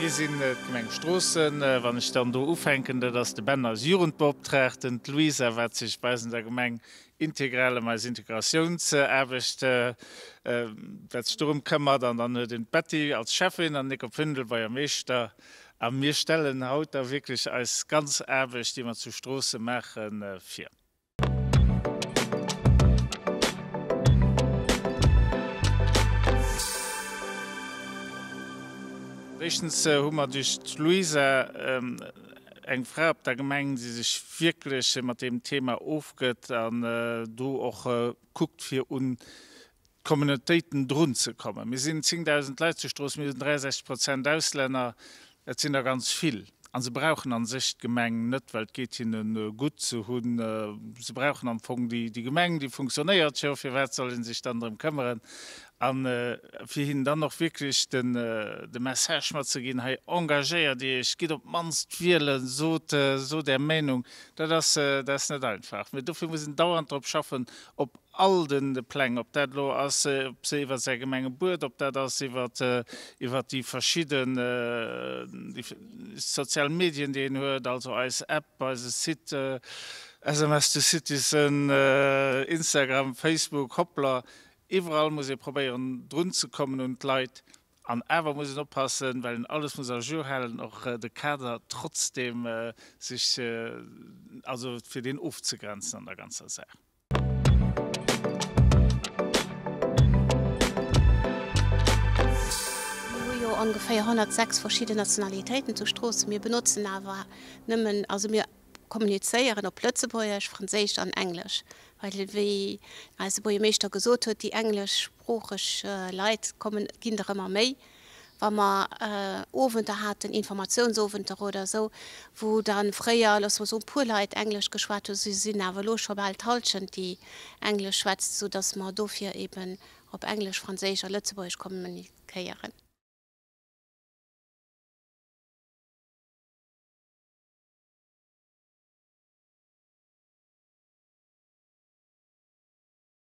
Mir sinn d'Gemeng Stroossen. Wann ech dann do ufänken, dat ass de Ben als Jugendbeoptraagten, d'Luisa, wat sech bei eis an der Gemeng integral ëm eis Integratiounsaarbecht, wat sech dorëm këmmert, an dann huet een d'Betty als Schäffin an den Nico Pündel, Buergermeeschter. A mir stellen haut da wierklech eis ganz Aarbecht, déi mer zu Stroossen maachen, vir. Éischtens hu mer duerch d'Luisa eng Fra op der Gemeng, déi sech wierklech mat deem Thema ofgëtt an do och kuckt fir un d'Communautéiten drun ze kommen. Mir sinn 10.000 Leit zu Stroossen, mir hunn 63 Prozent Auslänner, et sinn der ganz vill a se brauchen a sech d'Gemeng net, well et geet hinne gutt. Se hunn, se brauchen am Fong déi Gemeng, déi funktionéiert jo, firwat soll ee sech dann drëm këmmeren? A fir hinnen dann och wierklech de Message matzeginn, hei engagéiert Iech, gitt op d'mannst wielen, sot, sot Är Meenung, dat ass, dat ass net einfach. Mee dofir muss een dauernd drop schaffen, op all de Pläng, ob dat elo ass, ob se iwwer säi Gemengebuet, ob dat ass iwwer, iwwer déi verschidden sozial Medien, déi een huet, also eis App, eise Site, SMS to Citizen, Instagram, Facebook, Hoppla, iwwerall muss ee probéieren drunzekommen un d'Leit. An awer muss een oppassen, well een alles muss à jour halen, och de Kader trotzdem sech, also fir deen ofzegrenzen an der ganzer Saach. Mir hu jo ongeféier 106 verschidden Nationalitéiten zu Stroossen. Mir benotzen awer nëmmen, also mir kommunizéieren op Lëtzebuergesch, Franséisch an Englesch, well wéi eise Buergermeeschter gesot huet, déi engleschsproocheg Leit kommen, ginn der ëmmer méi. Wa mer Owenter haten, Informatiounsowenter oder esou, wou da fréier, loosse mer soen, e puer Leit Englesch geschwat hunn, sou sinn awer elo scho bal d'Hallschent, déi Englesch schwätzt, soudass mer dofir eben op Englesch, Franséisch a Lëtzebuergesch kommunikéieren.